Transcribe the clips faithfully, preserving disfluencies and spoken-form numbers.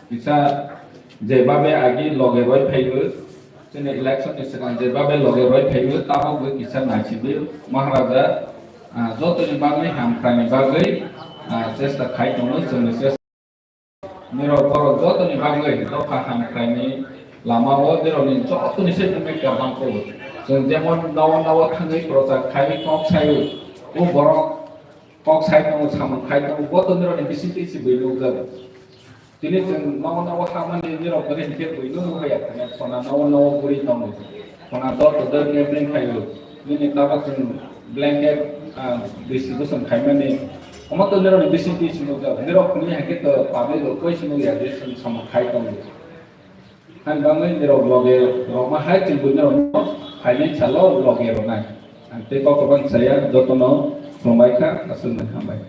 Kisa jebabe agi loge roi phaibo, chini election ni swkang jebabe loge roi phaibo, tabok bo kisa naisidi Maharaja, ah, jotoni bagwi hamkraini bagwi, ah, chesta khai tongo, chwngni chesta. Nirok borok jotoni bagwi dopha hamkraini lamao nirokni jotoni se tongwi kaham kho. Chwng jemon nogo nogo thangwi prochar khai kok sai o borok kok sai tongo, samung khai tongo, bo to nirokni bisingtwi se bui nukjago. Tini chwng nogo nogo tangmani nirok bwrwi hinkhe buino nukya, phone nogo nogo buri tongo. Phone door to door campaign khaio. Nini tabuk chwng blanket, ah, distribution khaimani. Omo to nirokni bisingtwi se nukjago. Nirok phunui hinkhe to public rok koi se nukya je chwng samung khai tongo. Ani bagwi nirok loge rokma hai chwng buino rokno financial o loge rwnai. Ang tei kok kwbang saya jotono khulumbai kha, aswkno hambai.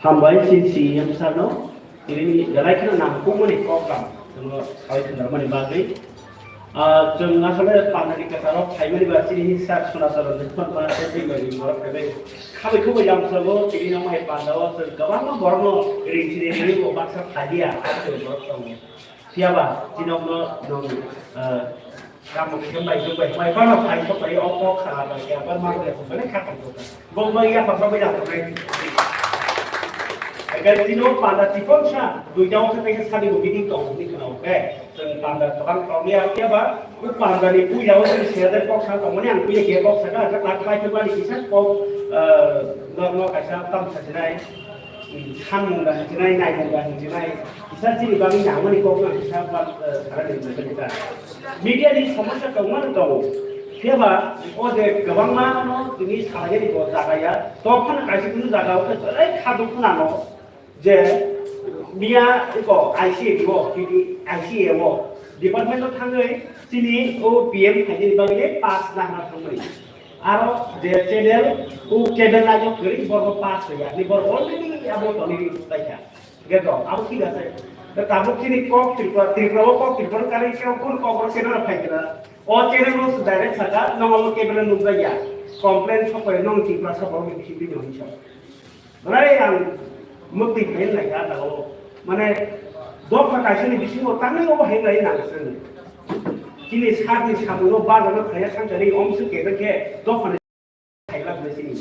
Hambai chini C E M sir no, tini belai kheno nangkukmani program, jono sai thwngmani bagwi. Ah, chwng asole pandani kwcharo phaimani ba chini sir Sona Saron ni phone pa tei tei bai borok phaibai. Khabai khubai lamsabo tini no mai pandao chwng kwbangma borokno ring chini ring bo baksa phailia, aswk borok tongo. Phiya ba, chinokno nwng, eh, kamu khe bai jwk bai, bai phano phai sok bai, o kok kha bai khe, bar ma bai khe, bale kha kha kok. Bo bai ya phak bai ya phak bai. Egal chino panda chikon sa, dui jao khe khe sadi bo meeting tong ni khna o khe. Chwng panda tobang tong ya phiya ba, u panda ni puila o chini serde kok sa tong mani ang puila khe kok sa ka, ka klak klai khe bani kisa kok, eh, no, no kaisa tam sa sinai. Samung da hinjinai, naimung da hinjinai, kisa chini bagwi nangmani kok no kisa ba, eh, sara ni hinjinai ta. Media ni somosya tongmani tongo. Phiya ba o je kwbangma no tini salaini bo jaga ya, to phano kaisa kunu jaga o khe belai kha dukhu nango je miya iko I C A D o, tini I C A o department o thangwi chini o P M phaini bagwi pass nahna thangmani. Aro je channel, o cable line o kwrwi borok pass ya, ni borok already abo toni paikha. Ge dong, abo thik ase. Da tabuk chini kok Tripura, Tripura o kok Tripura kari khe kun kok ro channel phai kena. O channel no direct saka, nong abo cable nukjak ya. Complain sok pai nong Tripura sa borok ni bisingo ni hinsa. Belai ang mwtwi khaina nai kha tabuk. Mane, dopha kaisani bisingo tangnai obo hai nai nang sini. Chini sakni samungo bajarno khaiya sangsari omswk kebeng khe dophani khailak nai sini.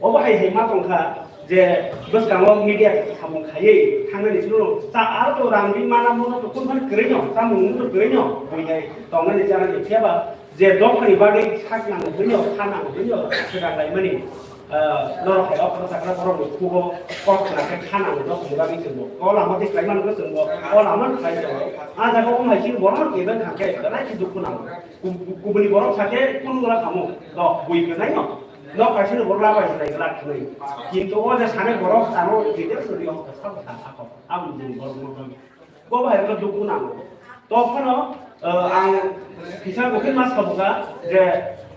Obo hai hai ma tongkha je bwskango media samung khaiwi thangnani sino ta aro to rang ri mana mono to kun phani kwrwino, chamung to kwrwino, buinai tongnani chanani phiyaba je dophani bagwi sak nango hwnyo, kha nango hwnyo, swkang laimani, ah, norok hai okra chakra borokni khugo kok khna khe kha nango dophani bagwi chwngbo. O lama twi khlai mano khe chwngbo, o lama twi khlai chwngbo. A jaga o hai chini borok no kebeng thang khe belai khe dukhu nango. Ku-, ku-, kubuni borok sa khe kunu gra khamu, dok bui kwnai no. Nok kaisa ni borok labai hinai glak hinai. Kintu o je sani borok ano details ri o sa sa sa ko. Abo ni borok no. Bo bai ko dukhu nango. To phano, eh, ang kisa gokhe ma sabuka je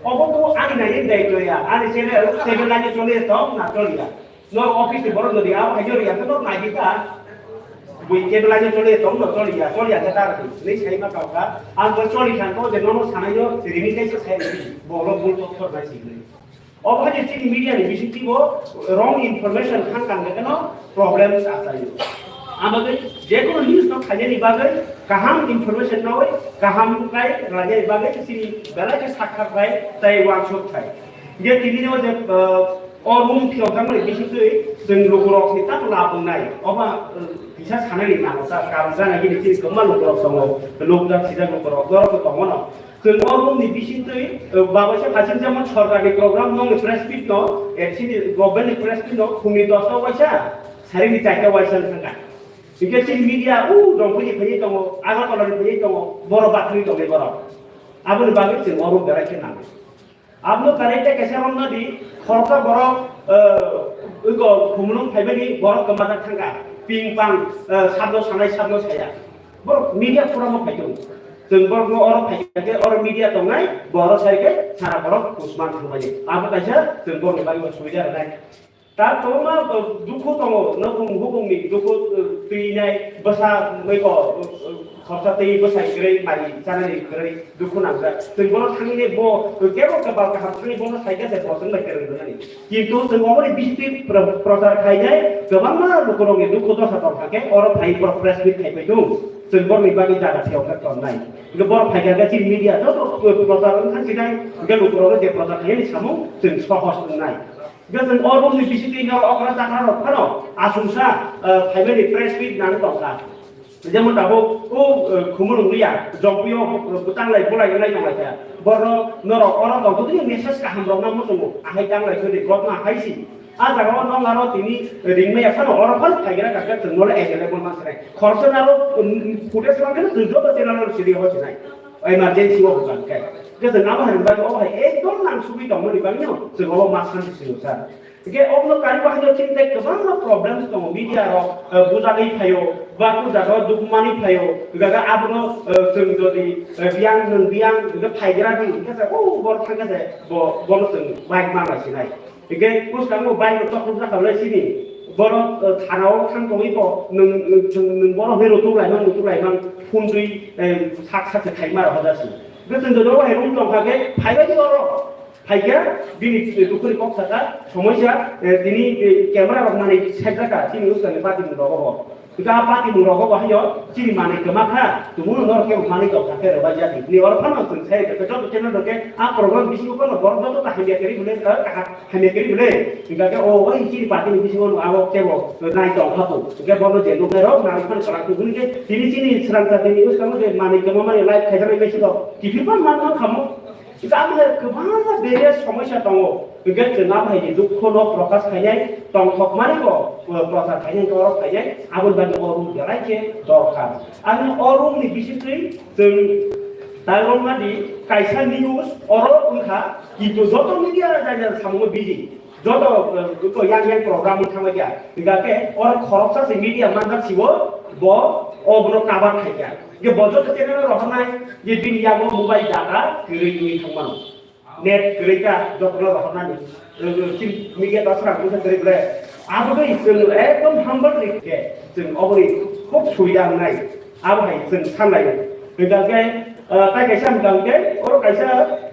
obo to ani nai dai to ya. Ani channel, channel ani chole to na chole ya. Nor office ni borok nodi abo hai jori ya to nai di ta. Bui channel ani chole to no chole ya. Chole ya ta ta ni sai ma ka ka. Ang to chole khan to je no no sanai yo rini kai sai. Borok bul to thor nai si. Obo hai je chini media ni bisingtwi bo wrong information thang tang khe no problem achaio. Amagwi jekunu news no khainani bagwi kaham information nawi kaham kai rwlainani bagwi chini belai khe sakthar thai tei uansuk thai. Hingkhe tini no je, uh, o room phiyok jakmani bisingtwi chwng lukurokni tamo lab wngnai. Obo, uh, kisa sanani nango ta karon gana gini chini kwbangma lukurok tongo. Lukjak sijak lukurok, norok bo tongo no. Chwng o room ni bisingtwi, eh, babaisa hasing jemon sorkarni program nongni press meet no, eh, chini government ni press meet no, phungni dosta waisa, sarini charta waisa wng thangkha. Hingkhe chini media, u, Dongphui ni phaiwi tongo, Agartala ni phaiwi tongo, borok bathwi tongo borok. Aboni bagwi chwng o room berai khe nango. Abono berai tei kaisa romna di, khoroksa borok, eh, wngkha Khumulwng phaimani borok kwmajak thangkha. Ping pang, eh, sabno sanai, sabno saya. Borok media forum o phai tongo. Chwng borokno oro phai khe oro media tongnai, borok sai khe sara borok kusman thangmani. Abo kaisa chwng borokni bagwi bo subida rwnai. Ta tongma, uh, dukhu tongo, nokhung hukhungni dukhu, uh, twinai bwsa mui bo, uh, uh, khorsa twi bwsai kwrwi mai chanani kwrwi dukhu nangjak. Chwng bono thangwi bo, uh, kebo kwbal kaham thangwi bono saikha se bo chwng bai kwrwng rwnani. Kintu chwng oboni bisitwi pro-, prochar khainai kwbangma lukurokni dukhu dosa tongkha khe oro phai borok press meet khai phai thung. Chwng borokni bagwi jaga phiyok khe tonnai. Hwnkhe borok phaikha khe chini media joto, uh, prochar wngkha sinai, hwnkhe lukurokno je prochar khainani samung chwng sohos wngnai. Hwnkhe chwng o room ni bisitwi no okra chakra rok phano aswngsa, eh, phaimani press meet nang tongkha. Jemon tabuk o, eh, Khumulwng Riya, Jompuio, eh, bwtanglai bolai wngnai tonglaikha. Borno norok oro tongtwtwi message kaham rok no muchungo. Ahai tanglai thudi gotma hai si. A jaga o nong aro tini ringmaya phano oro phano phaigra kakhe chwng nole available mansre. Khorsa naro, um, footage mankhe chwng joto channel o sidi ho sinai. Emergency o hwnka khe. Khe chwng abo hai ringbai o hai ekdom nang sugwi tongmani bagwi no chwng obo ma santi sino sa. Hingke obono kari bahai no chini tei kwbangma problems tongo, media rok, eh, bujagwi phaio, ba kujagao dukmani phaio, gaga abono, eh, chwng jodi, eh, biyang nwng biyang, hingke phaigra di, hingke se, "Oh, bor thangkhe se, bo, bono chwng bike ma lai sinai." Hingke bwskango bike rok tokrok jakha lai sini, bono, eh, thana o thang tongwi bo, nwng, nwng, chwng, nwng bono hwnwi rw tuklai mang, rw tuklai mang, phone twi, eh, sak sak se khaima rok hoda si. Hingke chwng jodi o hai room tongkha khe, phaibai di oro. Phaikha, bini dukhuni kok sakha, somoisa, eh, tini, eh, camera rok manwi saijakha, chini uskani party mung rogo bo. Hingkha a party mung rogo bo haino, chini manwi kwma kha, tumungno norok kebo manwi tongkha khe rwbaijak di. Ni oro phano chwng sai rwkhe, joto channel rok khe a program bisingo phano borok joto ta hamya kwrwi hwnwi, eh, kaha-, hamya kwrwi hwnwi. Hingkha khe, o, oi, chini party ni bisingo no abo kebo nai tongkha bo. Hingkhe bono je nuknai rok, nai phano kwrak hwnwi khe, tini chini swrang jatini uskango je manwi kwma mani live khaijaknai message rok, kiphilma man kha mo. Hingke amo hai kwbangma various somosa tongo. Hingke chwng amo hai ni dukho no prokash khainai, tongthokmani bo, eh, prochar khainai, hingke oro khainai, aboni bagwi o room belai khe dorkar. Ani o room ni bisingtwi chwng taibrokma di kaisa news oro wngkha, kintu joto media jai jai samungo busy. Joto, eh, joto yang yang program wng thangbai kha. Hingkha khe oro khoroksa se media manjak sibo, bo obono cover khai kha. Hingkhe bo joto channel rohornai je bini yago mobile data kwrwi wngwi thangmano. Net kwrwi kha jotono rohornani. Eh, eh, chini media ta srang wngkha kwrwi ble. Abo tei chwng ekdom humble ni khe chwng oboni khub subida wngnai. Abo hai chwng sanlaio. Hingkha khe, ah, tai kaisa hingkha hingkhe, oro kaisa,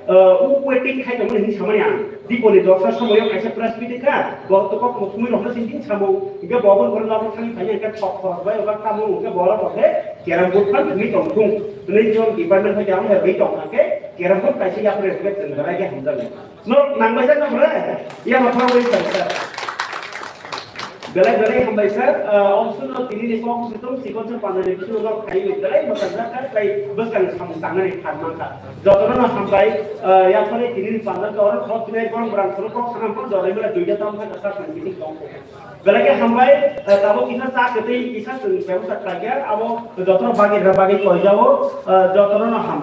ah, u waiting khai tongmani hinwi samani ang. Diponi doksa somoyo kaisa press meet kha, bo to kok muthumwi rokno sing sing samo. Hingkhe bo aboni borok labo thangwi phai hingkhe thok khorok bai oba kamo hingkhe bo oro bo khe carrom board phan thumwi tong thung. Tini jon department hai jang hai bai tong kha khe carrom board kaisa yapre hingkhe chwng belai khe hamjaknai. No, nang bai jak na bre? Ya, ma thang bai jak, sir. Belai belai hambai, sir. Ah, omswk no tini ni kok situng sikon sir panjani bisingo no khai bai belai mwchang jak kha, tai bwskang samung tangnani phan man kha. Jotono no hambai, ah, ya phone tini ni panjak oro khok tini borong borang suru kok sanam pon jorai mela duida tam kha kasa sang tini kok. Belai khe hambai, eh, tabuk kisa cha kwtwi kisa chwng bebosta khlaikha, abo jotono bagwi rwna bagwi koijao, eh, jotono no ham.